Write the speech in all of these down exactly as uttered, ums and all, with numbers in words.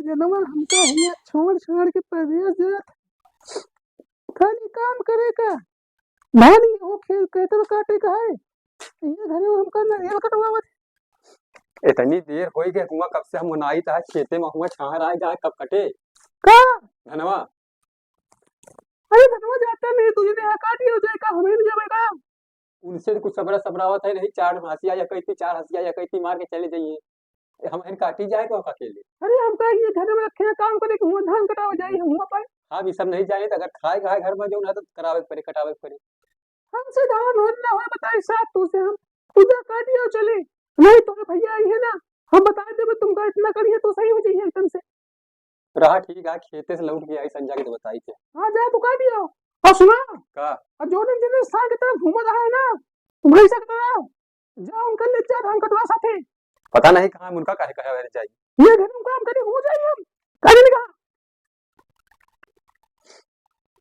जनवा हमका हियाँ छोड़ छाड़ के परदेस जात, खाली काम करे का, धान गेहूँ खेत, खेतवा काटे का है। ये घरे में हमका नरियल कटवावत। इतनी देर होई गए, हुआ कब से हम उनाई था खेते में, हुआ छाह रहा है, कब कटे का? धनवा। अरे धनवा जाता नहीं, तुझे यहाँ काट लिया जाए का, हमें नहीं जावे का? उनसे कुछ सबरा सबरावत है नहीं, चार हंसिया या कहती, चार हंसिया या कहती मार के चले जाइए। हम हन काटी जाए को अकेले। अरे हम तो ये घर में रखे हैं, काम करे के हुआ, धान कटावे जाए हम हुआ पाए। हम ये सब नहीं जाने, तो अगर खाए का है घर में जो ना तो करावे के पड़े, कटावे के पड़े। हमसे धान होन ना होए, बताई साहब, तू से हम पूजा काटी और चले। नहीं तो भैया आई है ना, हम बता देबे तुमका, इतना करिए तो सही हो जाइए एकदम से। रहा ठीक है, खेते से लौट के आई संजा के तो बताई थे। हाँ जा, तू काटी आओ। और सुना, का? और जो दिन जिन्हें साल की तरफ घूमत रहा है ना, वही सकता रहा। जा उनका ले जा धान कटवा साथे। पता नहीं कहाँ उनका काहे कहे वाले जाई। ये घर में काम करे हो जाए हम। करे नहीं कहा।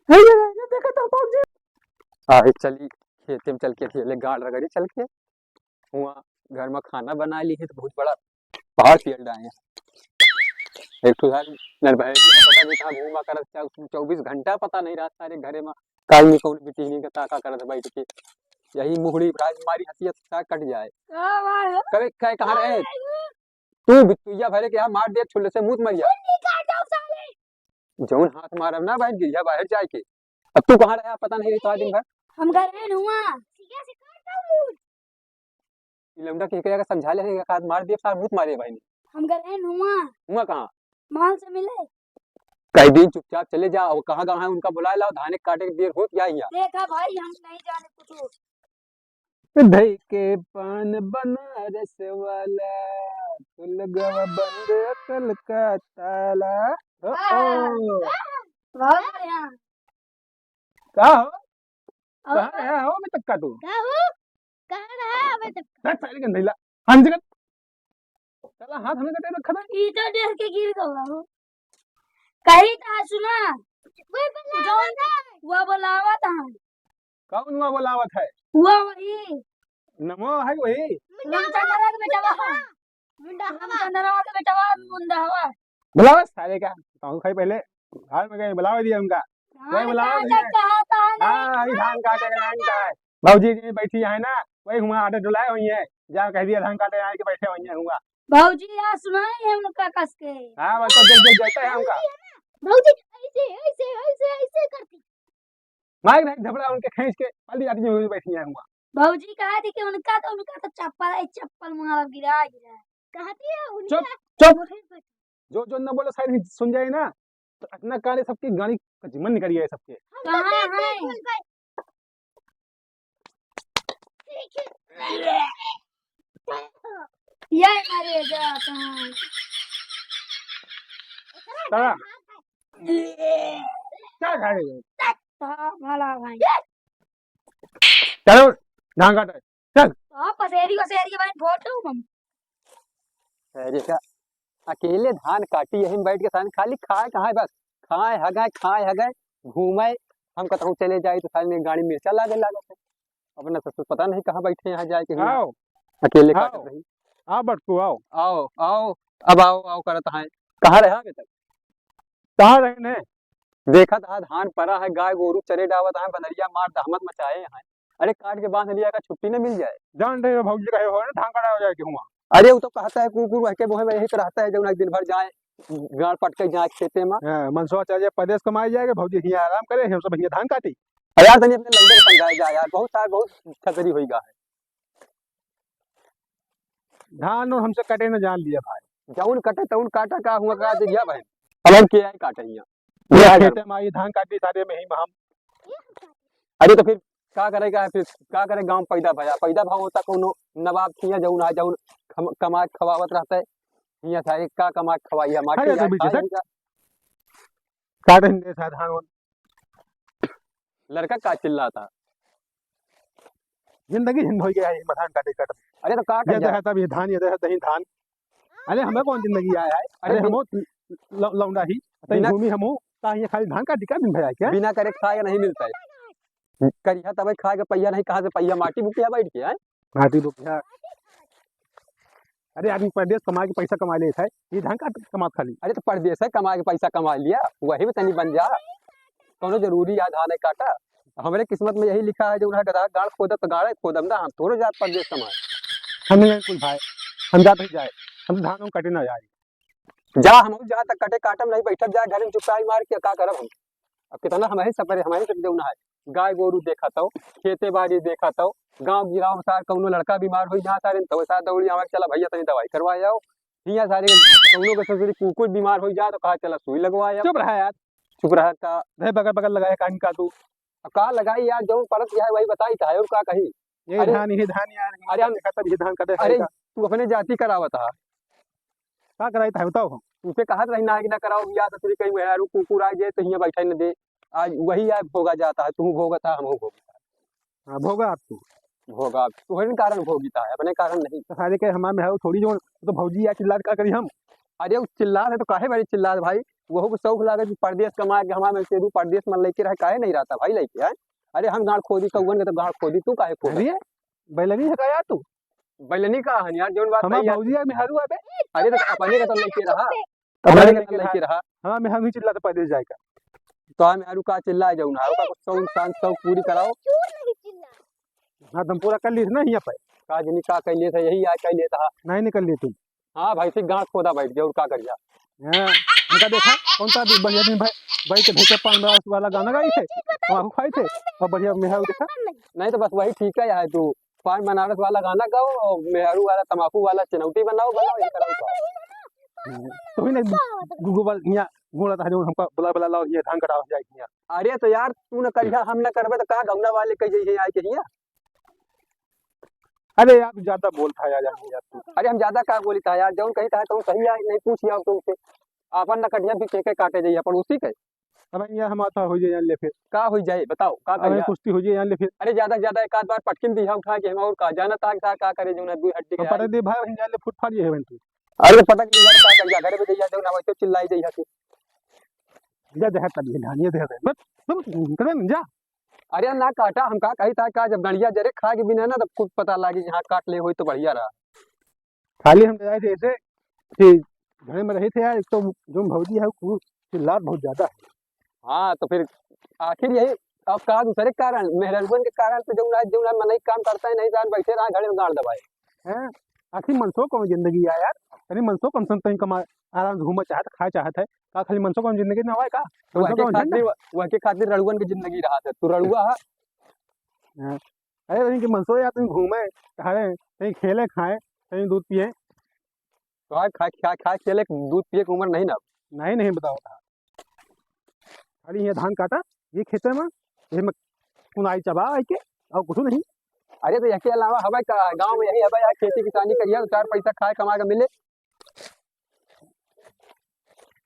है ये, ये देखे तो पहुंच जी। आ, ये चली खेते में चल के अकेले गाड़ रगड़ी चल के। हुआ घर में खाना बना ली है तो बहुत बड़ा पहाड़ पेल डाए हैं। एक ठो साल नरभैरी है, पता नहीं कहाँ घूमा करत, चौ-, चौबीस घंटा पता नहीं रहत सारे घरे में। काल में कौन बिटिहनी का ताका करत बैठ के, यही मुहड़ी भाई मारी हंसी हंसी कट जाए। का भाई? कबे कहे कहाँ रहे? तू बितुइया भरे के यहाँ मार दे छुल्ले से मुंह मरिया। जौन हाथ मारब ना बहन गिरिया बाहर जाए के। अब तू कहाँ रहे पता नहीं रहता दिन भर। हम घर में हुआ। ई लौंडा के एकरा के समझा ले, एक हाथ मार दिए, सार मुंह मारे भाई ने। हम गए हैं हुआ। हुआ कहाँ? माल से मिले। कई दिन चुपचाप चले जा, और कहाँ गाँव है उनका बुला लाओ, धाने काटे के देर होत क्या हिया? देखा भाई, हम नहीं जाने कुछ। धई के पान बनारस वाला, खुल गवा बंद अकल का ताला। ओ, ओ। बहुत बढ़िया। का हो? और कहाँ रहा हो अबे तक का तू? का हो? कहाँ रहा अबे तक का? हट साले गंधैला। हम जगत। साला हाथ हमें कटे रखा था। ई तो डर के गिर गवा हो। कही था सुना। वो बुलावत है। वो बुलावत है। कौन वो बुलावत है? वो वही। नमो है वही। रामचंद्र के बेटा वहाँ। मुंडा हवा। चंद्रमा के बेटवा मुंडा हवा। बुलाओ सारे का, तो खाई पहले घर में गए, बुलाओ दिया उनका। धान वही बुलाओ काटे दिया। कहता है, हाँ, अभी धान काटे का टाइम का है। भौजी जी बैठी है ना, वही हुआ आटा डुलाए हुई है, जा कह दिया धान काटे आए के बैठे हुई है हुआ। भौजी यहाँ सुनाई है उनका कस के। हाँ, बस तो देख, देख, जाता है उनका। भौजी ऐसे, ऐसे, ऐसे, ऐसे करती। मार रहे झपड़ा उनके खींच के, पल्ली आदमी हुई बैठी है हुआ। भौजी कहा थी कि उनका तो, उनका तो चप्पल है, चप्पल मारा गिरा, गिरा। कहती है उनका चुप, चुप। जो, जो न बोलो, सारी सुन जाए ना, तो इतना काले सबकी गाड़ी का जिमन निकल गया है सबके। हम तो कहाँ देख, देख है? बोल भाई। ये मारे जाता है। चला। क्या खाएगा? हाँ, भला भाई। चलो, धान काटे। चल। हाँ, पसेरी, पसेरी के भाई, फोटो हम। अरे का, अकेले धान काटी, यहीं बैठ के साले खाली खाए कहाँ है बस? खाए, हगाए, खाए, हगाए, घूमे। हम कतहूँ चले जाए तो साले गाड़ी मिर्चा लागे लागत है। अपना ससुर पता नहीं कहाँ बैठे यहाँ जाए के हुआ। आओ। अकेले आओ। काटत रही। आओ बटकू, आओ। आओ, आओ, अब आओ, आओ करत हैं। कहाँ रहे अबे तक? कहाँ रहे ने? देखत हा धान परा है, गाय गोरू चरे डावत हैं, बनरिया मार दहमत मचाए हैं। अरे काट के बांध लिया का छुट्टी न मिल जाए। जान रहे हो भौजी रहे हो ना, धान कटावे जाए के हुआ। अरे वो तो कहता है कुकुर वह के मुँह में यही तो रहता है, जब ना दिन भर जाए, गाड़ पटके जाए खेते में। हाँ, मनसवा चल जाए, परदेस कमाए जाए, भौजी हियाँ आराम करे, हम सब हियाँ धान काटी। अरे यार, तनी अपने लंबे समझाए जाए यार, बहुत सारा, बहुत छतरी होई गा है। धान और हमसे कटे न जान लिया भाई। जौन कटे तौन काटा का हुआ का दिया भाई। अब हम के आई काटे हियाँ? ये खेते में आई धान काटी सारे में ही हम। अरे तो फिर का करे का है, फिर का करे, गाँव पैदा भया, पैदा भा होता कौनो नवाब थिया जौन आ जौन खम-, कमा के खवावत रहता है। हियाँ था एक का कमा के खवाई है, माटी अरे तो आई पीछे खाई सर। इनका। काटे हिंदे था धान वान। लड़का का चिल्लाता? जिंदगी झंड हो गया है, धान काटे काटे। अरे तो काट ये जा। दे है तब ये धान, ये दे है तहीं धान। अरे हमें कौन जिंदगी आया है? अरे अरे हम लौ-, लौंडा ही, तहीं बिना घूमी हमू, ता ये खाली धान काटी का दिन भर आए क्या? बिना करे खाए नहीं मिलता है। करिया तबे खाए के पहिया नहीं, कहाँ से पहिया माटी बुकिया बैठ के है? माटी बुकिया। अरे आदमी परदेस कमा के पैसा कमा लेत है, ये धान काट कमात खाली। अरे तो परदेस है, कमा के पैसा कमा लिया, वही में तनी बन जा। कौनो जरूरी है धान है काटा? हमरे किस्मत में यही लिखा है, जो उन्हें गधा गाड़ खोदब तो गाड़े खोदब ना, हम थोड़ो जात परदेस कमाए। हम नहीं कुल भाई, हम जात ही जाए, हम तो धान हम कटे ना जाए। जा, हम जा तक कटे काटम नहीं, बैठब जा घर में चुपचाप मार के का करब हम? अब कितना हम ही सफर, हम ही सब जौन है, गाय गोरू देखत हो, खेते बाड़ी देखत हो, गाँव गिराव में सार कौनो लड़का बीमार होई जा सारे तो सार दौड़ी आवे, "चला भैया तनी दवाई करवा आओ।" हियाँ सारे कौनो के ससुरी कुकुर बीमार होई जा तो कहा, "चला सुई लगवा आओ।" चुप रहा यार। चुप रहा का? रहे बगल बगल लगाए कान का तू। अब का लगाई यार, जौन पड़त है वही बताई था और का कही? ये अरे, धान, ये धान यार, अरे हम देखा तब ये धान कटे अरे है का? तू अपने जाति करावत हा। का कराई था बताओ हम। तुमसे कहत रही ना कि ना कराओ बियाह, ससुरी कहीं मेहरारू कुकुर आ जाए तो हियाँ बैठे न दे। आज वही आए भोगा जाता है, तू भोगत है, हम भोगत है। हाँ, भोगा आप तू। भोगा आप तू, हर कारण भोगिता है, अपने कारण नहीं। तो सारे के हमारे मेहरारू थोड़ी जो, तो भौजी या चिल्लात का करी हम? अरे वो चिल्लात है तो काहे बड़ी चिल्लात भाई? वहू को शौक लागे कि परदेस कमा के हमारे में से परदेस में लेके रहे, काहे नहीं रहता भाई लेके आए? अरे हम गाड़ खोदी, कौवन के तो गाड़ खोदी, तू काहे खोदी? अरे बैलनी है का यार तू? बैलनी का हन यार, जौन बात हमार भैया। भौजी यार मेहरू है बे। अरे तो अपने का तो लेके रहा। अपने अपने का तो लेके रहा। हाँ, मैं हम ही चिल्लाते परदेस जाए का। तो हम मेहरू का चिल्ला जाऊ ना, का कुछ शौक इंसान शौक पूरी कराओ। हाँ, तुम पूरा कर ली ना यहाँ पे। का जनी का कर लेता, यही आ कर लेता। नहीं निकल ली तुम। हाँ भाई, फिर गाँठ खोदा बैठ गया और का कर जा। हाँ, उनका देखा, कौन सा भी बढ़िया दिन भाई, भाई के भेजे पान रस वाला गाना गाई थे, वहाँ खाई थे, और बढ़िया मेहरारू देखा। नहीं तो बस वही ठीक है यार, तू पान बनारस वाला गाना गाओ और मेहरू वाला, तमाकू वाला चिनौटी बनाओ, बनाओ, ये कराओ तो। हम्म, तो ही नहीं, गूगल यहाँ घूमत है, जो हमका बुला बुला लाओ, ये धान कटाओ जाए यहाँ। अरे तो यार, तू न करिया, हम न करबे तो का गौना वाले कह जाइए आए के हियाँ? अरे यार, तू ज्यादा बोलता है यार, यार, यार तू। अरे हम ज्यादा का बोली था यार, जौन कही था तुम सही है, नहीं पूछ लिया तुमसे। आपन न कटिया भी के, के काटे जाइए, अपन उसी के। अबे यार, हम आता हो जाए जान ले फिर। का हो जाए बताओ, का अबे करिया? कुश्ती हो जाए जान ले फिर। अरे ज्यादा से ज्यादा एक आध बार पटकिन दिया उठा के हम, और का जाना था, का, का करे जौन दुई हड्डी के हम पटक आई। दे भाई, वहीं जान ले फुट फाड़ ये है तू। अरे पटक ली यार, का करिया? घर में जाइए, जौन हम ऐसे चिल्लाई जाइए तू। जा, जा, तब ये धान, ये दे दे। बस, बस, कर दे, जा। अरे ना काटा, हम का कही था, का जब गड़िया जरे खा के बिना ना, तब कुछ पता लागे कि हाँ, काट ले होई तो बढ़िया रहा। खाली हम जाए थे ऐसे कि घर में रहे थे यार, एक तो जो भौजी है, वो चिल्लात बहुत ज्यादा है। हाँ, तो फिर आखिर यही, अब का दूसरे कारण, मेहररुअन के कारण से जो ना, जो ना मनई काम करता है, नहीं जान बैठे रहा घर में गाड़ दबाए। हैं? आखिर मनसो कौन जिंदगी है यार? अरे मनसो कम से कम कहीं कमा, आराम से घूमा चाहत, खाए चाहत है। का खाली मनसो कौन जिंदगी ना आवे का? तो मनसो वह के कौन है ना? खातिर, वह के खातिर रड़ुअन की जिंदगी रहा था। तू रड़ुआ है। हाँ। अरे, लेकिन कि मनसो यार, तुम घूमे, टहरे, कहीं खेले, खाए, कहीं दूध पिए। तो आज खा, खा, खा, खेले, दूध पिए की उम्र नहीं ना। नहीं, नहीं, बताओ। खाली ये धान काटा, ये खेते में, ये में कुनाई चबा आई के, और कुछ नहीं। अरे, तो इसके अलावा हवा का गाँव में यही हवा यार, खेती किसानी करिए, तो चार पैसा खाए, कमा के मिले।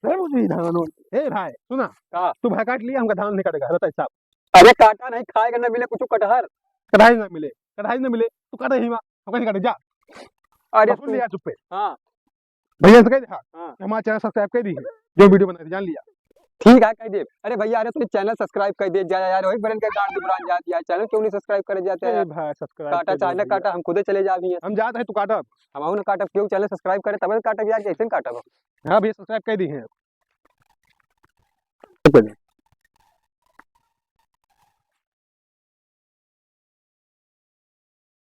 अरे, वो भी धान हो। ए भाई, सुना। का? तू भाई काट लिया, हमका धान नहीं काटेगा, बताइए साहब। अरे काटा नहीं, खाए के ना मिले कुछ कटहर। कटहर ना मिले, कटहर ना मिले, तू काटे ही मा, हमका नहीं काटे, जा। अरे बस तू लिया चुप्पे। हाँ। भैया से कह दे, हाँ, हाँ। हमारा channel subscribe कर दी है, जो video बना दी, जान लिया। ठीक है, कह दे। अरे भैया, अरे तू channel subscribe कर दे, जा यार, वही बरन के गांड दुबरान जा दिया, channel क्यों नहीं subscribe करे जाते ए यार? भाई, subscribe काटा कर दो चाहे ना भैया। काटा, हम खुदे चले जा भी हैं। हम जाते हैं, तू काटा। हम ना काटब, क्यों channel subscribe करे तब काटब यार, कैसे काटब? हाँ भैया, subscribe कर दी है।